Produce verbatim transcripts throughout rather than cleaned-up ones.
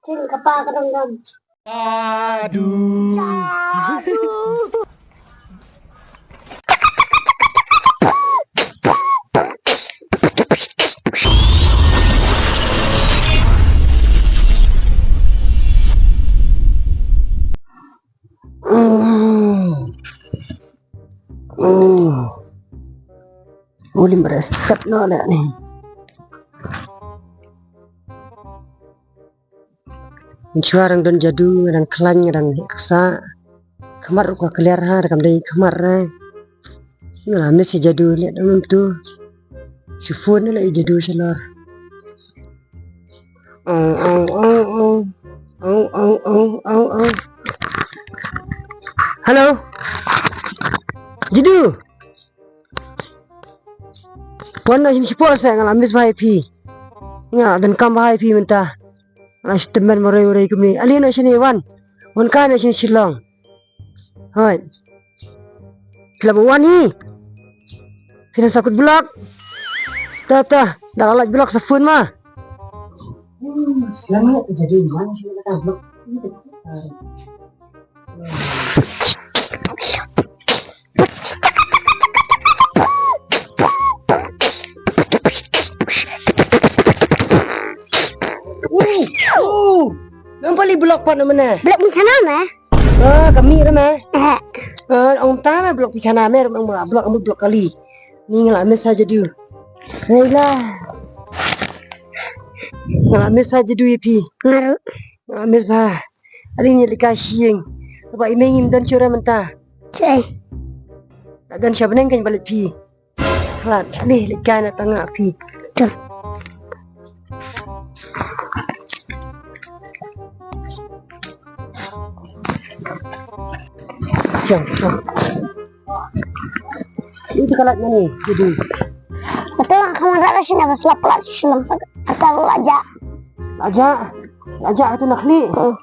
Jingkpa ka dom dom. Jadu. Jadu. Mm. Mm. Ulim beres step no le ni. Nchuar ang don jadu, ngadang khlaiñ, ngadang ksa. Khmat ruh ka kliar ha, da kam dei khmat ra. Nga la miss ïa jadu le dam tu. Shu phone le ïa jadu shalor. Ong, ong, ong, ong. Ong, ong, ong, ong, ong. Hello. Jadu. Wan na shin sipor sa nga la miss bha ïa phi. Nga la donkam bha ïa phi mynta. Nga la shu tymmen marwei marwei kumne. Ale na shane wan. Wan kai na shane Shillong. Hoi. Phi la ba wan hi. Phi nang sa kut block. Ta ta. Da la lait block sa phone ma. Hmm, selamat jadi wan shin ka block. Ui, oh, nang pali block pat namana. Block ni sana ma? Ah, kami rama. Eh. Ah, ong ta ma block pi khana me, ong block, block, block kali. Ni nga la miss ha jadu. Hei la. Nga la miss ha jadu ïa phi. Nga ruh. Nga la miss bha. Adi ni lika shieng. Saba i mei ngim don shuh re mynta. Cei. La don sha bneng kan balit phi. Khlad, leh leh kai na tang nga phi. Tuh. Jom, jom. Ini khlad mani, jadi. Betul lah, kamu tak ada sini, apa selap lah, silang sak, atau aja. Aja, aja itu nak ni. Hmm.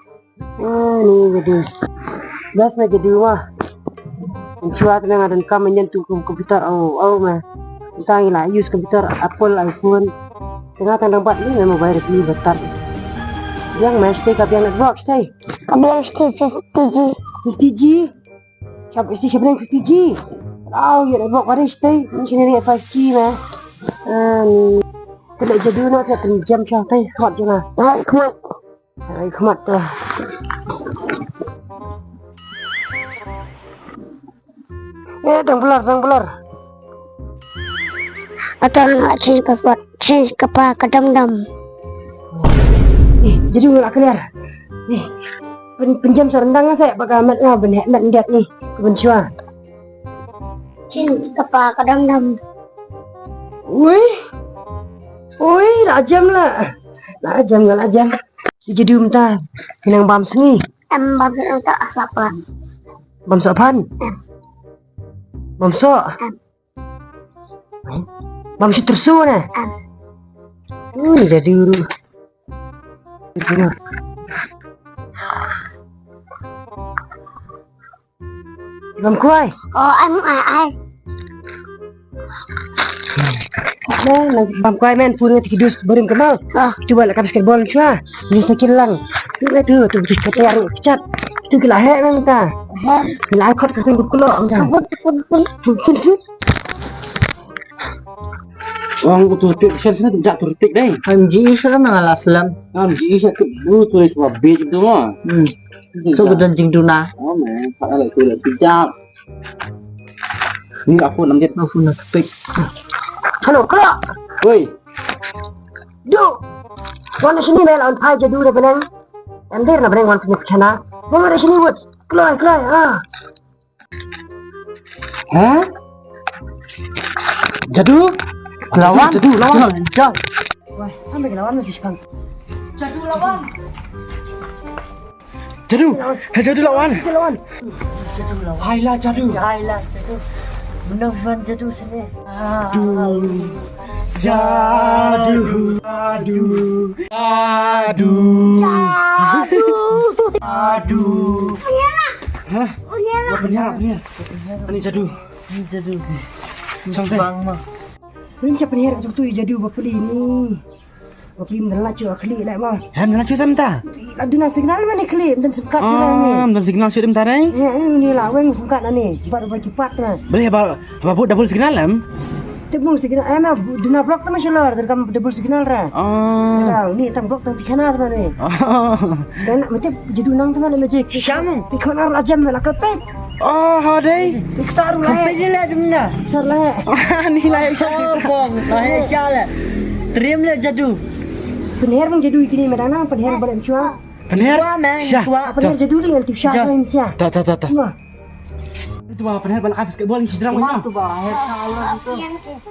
Ah, ni jadi. Best na jadi wah. Nchuat na nga donkam ngan tu kum computer au au ma. Tang ila use computer Apple iPhone. Tengah tang dang bat ni memang bayar ni betat. Yang ma stay ka biang network stay. Ka biang stay fifty G. Fifty G. Siap stay siap fifty G. Au ya network baru stay. Ni sini ni five G ma. Ah, ni. Tidak jadi nak tak jam siap stay hot je lah. Hot, come on. Ai khmat ta. Eh, dang blur, dang blur. Ata nga change password, change kpa ka dam dam. Eh, jadi nga la clear. Eh, pyn, pynjam sa rendang nga sa ba ka mat nga ben heh mat ndet ni. Ka ben shwa. Change kpa ka dam dam. Ui. Ui, la jam la. La jam nga la jam. Ki jadu mynta ki nang bam sngi. Em bam sngi ta asap la. Bam soh phan. Em. Bam soh. Em. Bam shi tersu ne. Em. Ui, jadu. Bam kwai. Oh, ai mu ai ai. Bam kwai men pun ngi tikidus barim kemal. Ah. Tu balik habis kerbon chua. Ni sakit lang. Tu tu tu tu kata yang kecap. Tu kila hek men ta. Bam. Kila kot kata tu kulo. Fun fun fun. Fun fun fun. Ong u turtik shen shen tu jak turtik dei. Am ji shen na la slam. Am ji shen tu bu tu le swa be tu ma. Hmm. So gudan jing duna. Oh man, pat ala tu le sijak. Ni aku nam jet. Aku nak tepik. Hello, kala. Oi. Du. Wan sini me lawan pai jadu da benang. Andir na benang wan punya chana. Wan sini wut. Kala kala ah. Hah? Jadu? Lawan? Jadu, lawan. Jadu. Wah, sampai ke lawan masih sepang. Jadu lawan. Jadu. Lawan. Hai jadu lawan. Jadu lawan. Jadu lawan. Hai la jadu. Hai la jadu. Menang jadu sini. Jadu. Jadu. Jadu. Jadu. Jadu. Jadu. Punya lah. Hah? Punya lah. Punya, punya. Ani jadu. Ni jadu. Santai. Bang mah. Rin siapa ni harap tu jadu bapeli ni. Wa khlieh, ym don la shuh, khlieh leh mo. Hem, don la shuh sa mynta? La duna signal ma ne khlieh, ym don sim card shuh ne. Ah, ym don signal shuh mynta ne? He, ni la weng sim card ne. Ba ba ki pat na. Balei ba, ba bud double signal em? Tip mung signal, em, duna block tama shalor, ter kam double signal ra. Ah. Ni tang block tang tikhana tama ne. Ah. Dan mesti jadu nang tama le magic. Sham. Tikhana la jam la kapek. Oh, ha dei. Pixar lah. Sampai ni lah dum na. Pixar lah. Ni lah. Oh, bong. Lah, eh, sha lah. Trim lah jadu. Penher mung jadu kini madang na, penher balik mchua. Penher? Sha. Penher jadu li ngan tip sha sha. Ta, ta, ta, ta. Wah. Itu bah penher balik habis ke bowling sidra. Wah, tu bah. Insya Allah itu.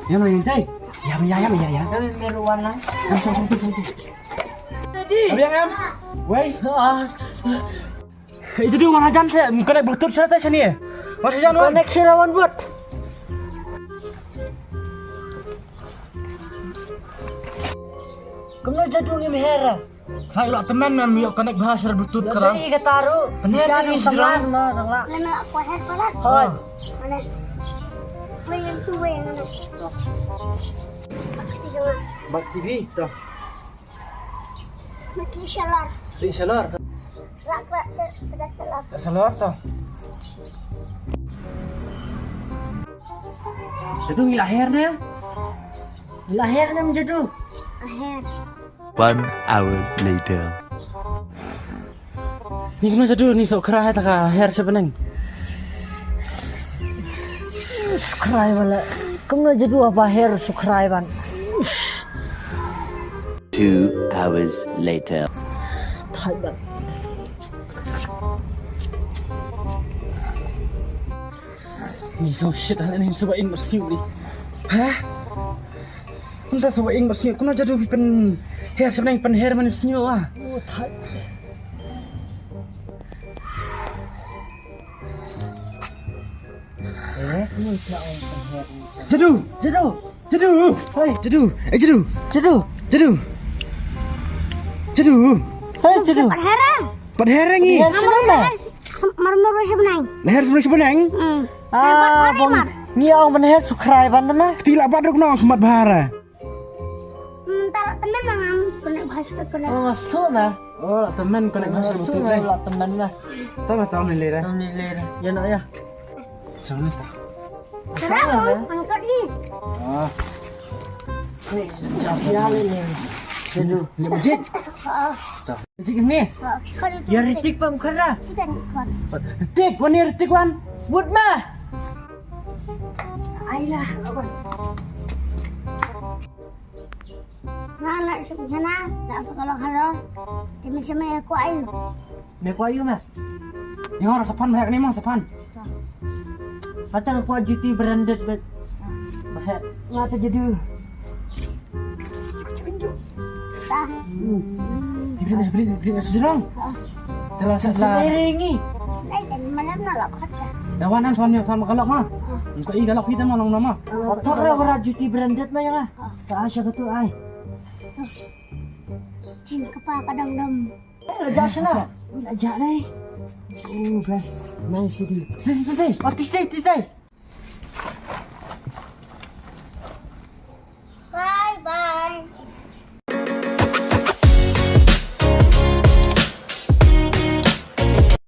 Ya, ya, ya. Ya, ya, ya, ya, ya. Kami meruan lah. Langsung, langsung, langsung. Tadi. Abang em. Wei. Ah. Ïa jadu ngan hajan seh, connect Bluetooth sha te shane. Ngan hajan wan. Connect sha wan bot. Kumno jadu ngim her? Trai la temen mem ïoh connect bha sha Bluetooth ka dang. Ïa kata ruh. Pynher sha ngi sdang. Ma nang la. Lem la ko her ko la. Hoi. Mana? Wei yang tu wei yang mana? Bak T V to. Mati shalor. Mati shalor. Rak, rak, rak, rak. Shalor to. Jadu ngi la her ne? Ngi la her ne jadu? Aher. One hour later. Ni kumno jadu ni sok kra hai taka her sha bneng. Sukrai bala. Kumno jadu apa her sukrai ban. Two hours later. Thai ban. Ni so shit ha ni so in masih ni. Hah? Kumta sa wa ing ba sngi kumno jadu phi pynher sa nang pynher man sngi wa. Oh, thai. Eh, ni ka ong pynher. Jadu, jadu, jadu. Hei, jadu. Eh, jadu. Jadu. Jadu. Jadu. Hei, jadu. Pynher. Pynher ngi. Pynher sini. Mar mar sha bneng. Mer mar sha bneng. Hmm. Ah, bong. Ngi ong ban her sukrai ban na. Kti la bat ruk nong khmat bhara. Hmm, ta la temen ma ngam kena bhas kena. Oh, stu na. Oh, la temen kena bhas stu na. La temen na. Ta ma ta ni lera. Ni lera. Ya na ya. Sang ni ta. Kenapa? Angkat ni. Ah. Ni jam ya ni. Jadu. Ni bujik. Ah. Jik ni. Ya Ritik pam khara. Ritik, wan ni Ritik wan. But ma. Ai lah. Na la sum hana, la apa kalau halo. Timi sima ya ku ai. Me ku ai ma. Ni hor sapan ma ni mang sapan. Hata ku juti branded bet. Bah. Ngata jadu. Tah. Bring, bring, bring, bring, sejurang. Telah, telah. Sendiri ni. Dai, dan malam nak lakot dah. Dawan an suami sama galak ma. Engkau i galak kita ma long nama. Otak ra wara juti branded ma ya. Ta sha katu ai. Chin kapa kadang dom. Eh, raja sana. Raja dai. Oh, best. Nice tadi. Tadi, tadi. Artis dai, tadi.